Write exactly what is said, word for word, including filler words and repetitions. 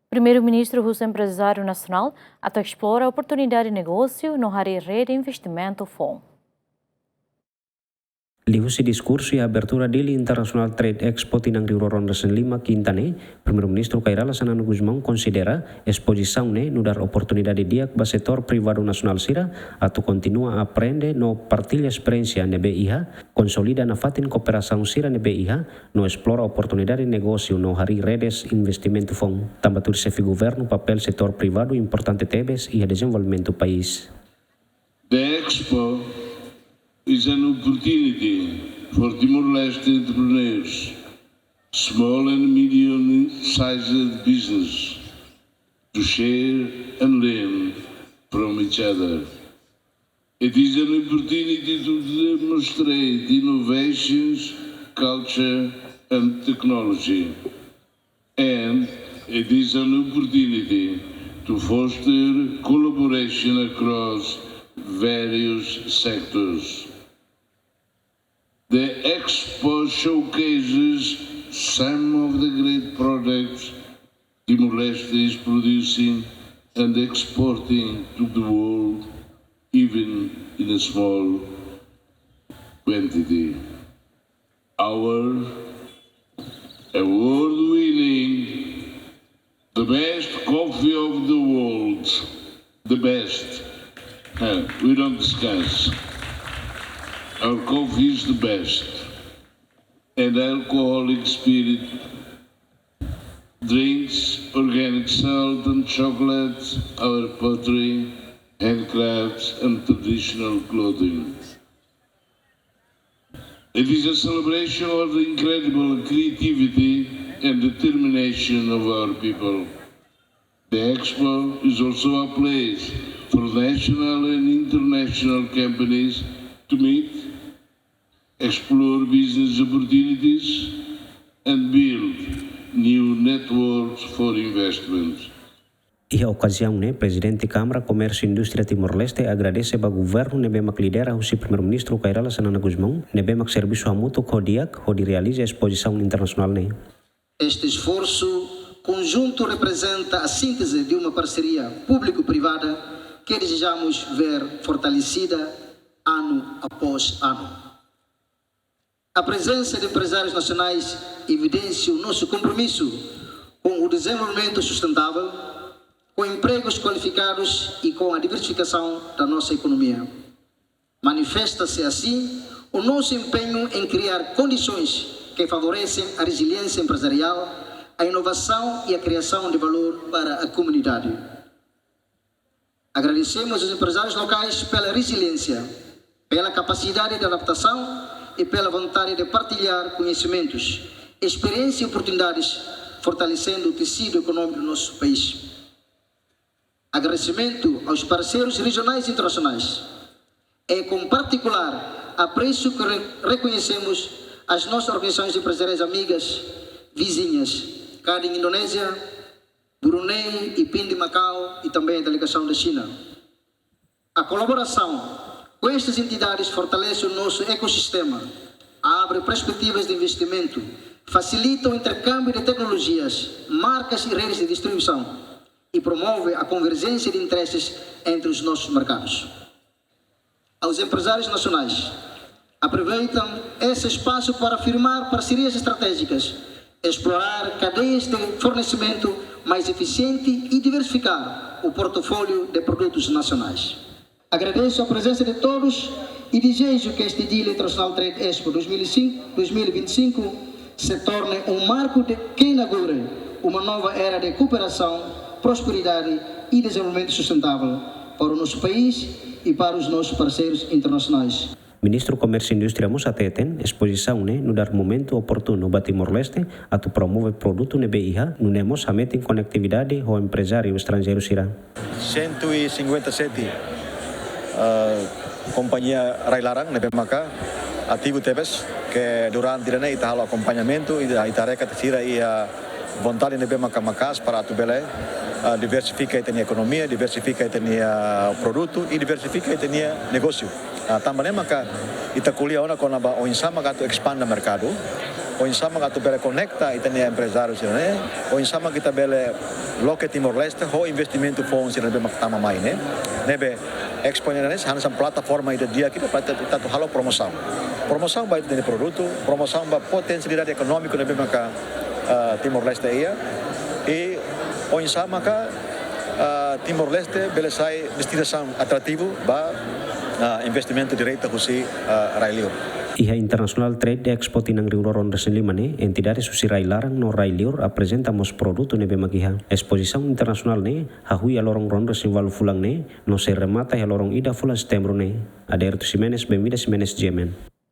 Primeiru-Ministru husu emprezáriu nasionál atu esplora oportunidade negósiu no harii rede investimentu foun. Liuhusi diskursu iha abertura Dili International Trade Expo tinan rihun rua ruanulu-resin-lima, Kinta ne'e, Primeiru-Ministru Kay Rala Xanana Gusmão konsidera espozisaun ne'e nu'udar oportunidade di'ak ba setór privadu nasionál sira atu kontinua aprende no partilla esperiénsia ne'ebé iha, konsolida nafatin kooperasaun sira ne'ebé iha, no esplora oportunidade negósiu no harii redes investimentu foun. Tanba tuir xefe governu, papél setór privadu importante tebes iha dezenvolvimentu país. The Expo is an opportunity for Timor-Leste entrepreneurs, small and medium-sized business, to share and learn from each other. It is an opportunity to demonstrate innovations, culture, and technology. And it is an opportunity to foster collaboration across various sectors. The Expo showcases some of the great products Timor-Leste is producing and exporting to the world, even in a small quantity. Our award-winning, the best coffee of the world, the best. Uh, we don't discuss. Our coffee is the best. And alcoholic spirit drinks, organic salt and chocolate, our pottery, handcrafts, and traditional clothing. It is a celebration of the incredible creativity and determination of our people. The Expo is also a place for national and international companies to meet, explore business opportunities, and build new networks for investment. Iha okaziaun ne'e, Prezidente Kámara Komérsiu Indústria Timor-Leste agradese ba governu ne'ebé mak lidera husi Primeiru-Ministru Kay Rala Xanana Gusmão, ne'ebé mak servisu hamutuk ho di'ak hodi realiza espozisaun internasionál ne'e. Este esforço conjunto representa a síntese de uma parceria público-privada que desejamos ver fortalecida ano após ano. A presença de empresários nacionais evidencia o nosso compromisso com o desenvolvimento sustentável, com empregos qualificados e com a diversificação da nossa economia. Manifesta-se, assim, o nosso empenho em criar condições que favorecem a resiliência empresarial, a inovação e a criação de valor para a comunidade. Agradecemos aos empresários locais pela resiliência, pela capacidade de adaptação e pela vontade de partilhar conhecimentos, experiências e oportunidades, fortalecendo o tecido econômico do nosso país. Agradecimento aos parceiros regionais e internacionais. É com particular apreço que re-, reconhecemos as nossas organizações empresariais amigas vizinhas, Kadin Indonézia, Brunei, IPIN de Macau e também a delegação da China. A colaboração com estas entidades fortalece o nosso ecossistema, abre perspectivas de investimento, facilita o intercâmbio de tecnologias, marcas e redes de distribuição e promove a convergência de interesses entre os nossos mercados. Aos empresários nacionais, aproveitam esse espaço para firmar parcerias estratégicas, explorar cadeias de fornecimento mais eficiente e diversificar o portfólio de produtos nacionais. Agradeço a presença de todos e desejo que este Dili International Trade Expo dois mil e cinco, dois mil e vinte e cinco se torne um marco de que inaugure uma nova era de cooperação, prosperidade e desenvolvimento sustentável para o nosso país e para os nossos parceiros internacionais. Ministru Komérsiu Indústria mós hateten, espozisaun ne'e nu'udar momentu oportunu ba Timor-Leste atu promove produtu ne'ebé iha, nune'e mós hametin konektividade ho emprezáriu estranjeiru sira. Cento e cinquenta e sete, eh, kompañia rai-laran ne'ebé maka ativu tebes, ke durante ida-ne'e ita halo akompañamentu, ita, ita haree katak sira iha vontade ne'ebé maka maka'as para atu bele, eh, diversifika ita-nia ekonomia, diversifika ita-nia produtu i diversifika ita-nia negósiu. Ah, tanba ne'e maka ita ko'alia ona kona-ba oinsá maka atu espande merkadu, Oinsá mak atu bele konekta ita-nia emprezáriu sira ne'e, oinsá mak ita bele loke Timor-Leste ho investimentu foun sira ne'ebé mak tama mai ne'e. Ne'ebé Expo ne'e hanesan plataforma ida di'ak ida para ita, ita atu halo promosaun. Promosaun ba ita-nia produtu, promosaun ba potensialidade ekonómiku ne'ebé maka, ah, Timor-Leste iha. I oinsá maka, ah, Timor-Leste bele sai destinasaun atrativu ba, ah, investimentu direta husi, ah, rai-liur. Iha International Trade Expo tinan rihun rua ruanulu-resin-lima ne'e, entidade husi rai-laran no rai-liur aprezenta mós produtu ne'ebé mak iha. Espozisaun internasionál ne'e hahú iha loron ruanulu-resin-ualu fulan ne'e, no sei remata iha loron ida fulan Setembru ne'e. Aderito Ximenes, Bemida Ximenes, G M N.